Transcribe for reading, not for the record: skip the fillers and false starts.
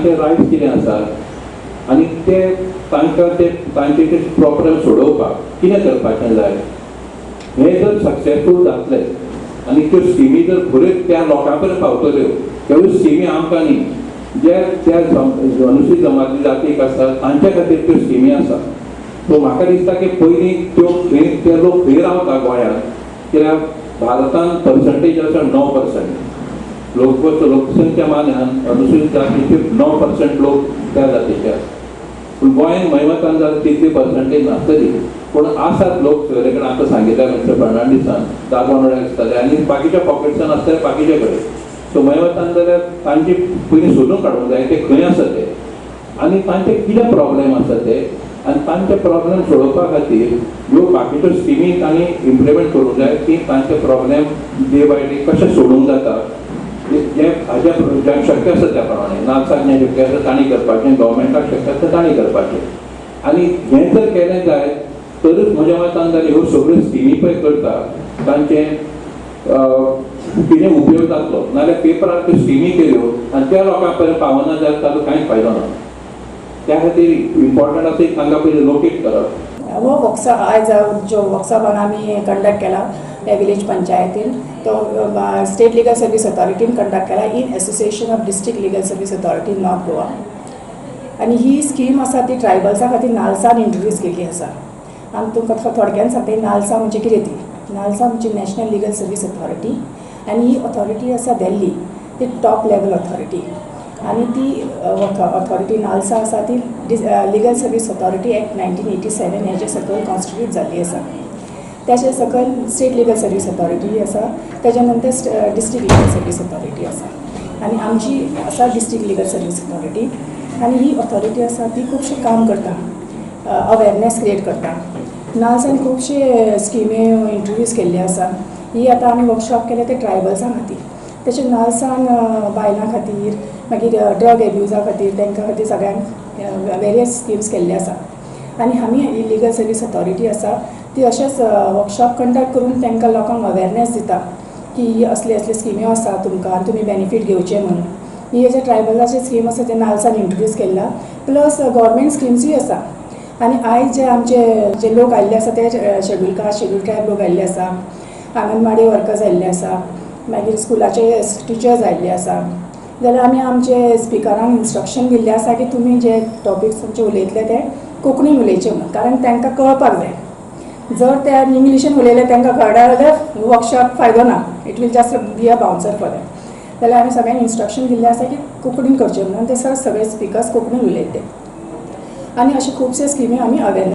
तांचे रायट्स कितें आसात आनी ते तांकां ते तांचे ते प्रॉब्लम सोडोवपाक कितें करपाचें जाय, हें जर सक्सेसफूल जातलें आनी त्यो स्किमी जर खऱ्योच त्या लोकां पर्यंत पावतल्यो, त्यो स्किमी आमकां न्ही, जे त्या अनुसूचित जमाती जातीक आसा तांच्या खातीर त्यो स्किमी आसा. सो म्हाका दिसता की पयलीं त्यो खंय ते लोक खंय रावता गोंयांत, कित्याक भारतान पर्संटेज आसा 9%, लोक लोकसंख्या मानान अनुसूचित जातीचे 9% लोक त्या जातीचे आसा. पूण गोंयांत म्हज्या मतान जाल्यार तितली पर्संटेज नासतली, पूण आसात लोक सगळे कडेन. आतां सांगितल्या मिस्टर फर्नांडीसान दागोंडे आसतले आनी बाकीच्या पॉकेट्सान आसतले बाकीचे कडेन. सो म्हज्या मतान जाल्यार तांची पयलीं सोदून काडूंक जाय ते खंय आसा ते आनी तांचे कितें प्रॉब्लेम आसा ते, आनी तांचे प्रॉब्लेम सोडोवपा खातीर ह्यो बाकीच्यो स्किमी तांणी इम्प्लिमेंट करूंक जाय की तांचे प्रॉब्लेम डे बाय डे कशें सोडूंक जाता, जें हाज्या ज्याक शक्य आसा त्या प्रमाणे नाल्साक जें शक्य आसा तांणी करपाचें, गव्हर्मेंटाक शक्य आसा तांणी करपाचें. आनी हें जर केलें जायत तरूच म्हज्या मतान जाल्यार ह्यो सगळ्यो स्किमी पळय करता तांचें कितें उपयोग जातलो, नाजाल्यार पेपरार त्यो स्किमी केल्यो आनी त्या लोकां पर्यंत पावना जाल्यार ताचो कांयच फायदो ना. त्या खातीर इम्पॉर्टंट आसा की तांकां पयलीं लोकेट करप. हो वर्कशॉप आयज जो वर्कशॉपान आमी कंडक्ट केला ह्या विलेज पंचायतीन, तो स्टेट लिगल सर्वीस ऑथॉरिटीन कंडक्ट केला in association of district legal service authority north Goa. आनी ही स्कीम आसा ती ट्रायबल्सां खातीर नाल्सान इंट्रोड्यूस केल्ली आसा. आमी तुमकां थोडक्यान सांगता नाल्सा म्हणजे कितें ती. नाल्सा म्हणजे नॅशनल लिगल सर्वीस ऑथॉरिटी आनी ही ऑथॉरिटी आसा दिल्ली, ती टॉप लेवल ऑथॉरिटी. आनी ती ऑथॉरिटी नाल्सा आसा ती लिगल सर्वीस ऑथॉरिटी एक्ट 1987 हेजे सकयल कॉन्स्टिट्यूट जाल्ली आसा. ताचे सकयल स्टेट लिगल सर्वीस ऑथॉरिटी आसा, ताच्या नंतर डिस्ट्रिक्ट लिगल सर्वीस ऑथॉरिटी आसा आनी आमची आसा डिस्ट्रिक्ट लिगल सर्वीस ऑथॉरिटी. आनी ही ऑथॉरिटी आसा ती खुबशें काम करता, अवेरनेस क्रिएट करता. नाल्सान खुबशे स्किमी इंट्रोड्यूस केल्ले आसा. ही आतां आमी वर्कशॉप केले ते ट्रायबल्सां खातीर, तशें नाल्सान बायलां खातीर, मागीर ड्रग एब्युजा खातीर, तांकां खातीर सगळ्यांक वेरियस स्किम्स केल्ले आसा. आनी आमी लिगल सर्वीस ऑथॉरिटी आसा ती अशेंच वर्कशॉप कंडक्ट करून तांकां लोकांक अवेरनेस दिता की ही असले असले स्किम्यो आसा तुमकां आनी तुमी बेनिफीट घेवचे म्हणून. ही जे ट्रायबलाचे स्कीम आसा ते नाल्सान इंट्रोड्यूस केल्ला, प्लस गव्हर्मेंट स्किम्सूय आसा. आनी आयज जे आमचे जे लोक आयिल्ले आसा ते शेड्यूल कास्ट शेड्यूल ट्रायब लोक आयिल्ले आसा, आंगणवाडी वर्कर्स आयिल्ले आसा, मागीर स्कुलाचे टिचर्स आयिल्ले आसा. जाल्यार आमी आमचे स्पिकरांक इन्स्ट्रक्शन दिल्लें आसा की तुमी जे टॉपिक्स तुमचे उलयतले ते कोंकणीन उलयचे म्हणून, कारण तांकां कळपाक जाय. जर ते इंग्लिशीन उलयले तांकां कळना जाल्यार वर्कशॉप फायदो ना, it will just be a bouncer for them. जाल्यार आमी सगळ्यांक इन्स्ट्रक्शन दिल्लें आसा की कोंकणीन करचें म्हणून, ते सगळे स्पिकर्स कोंकणीन उलयतले. आनी अशे खुबशे स्किमी आमी अवेरनेस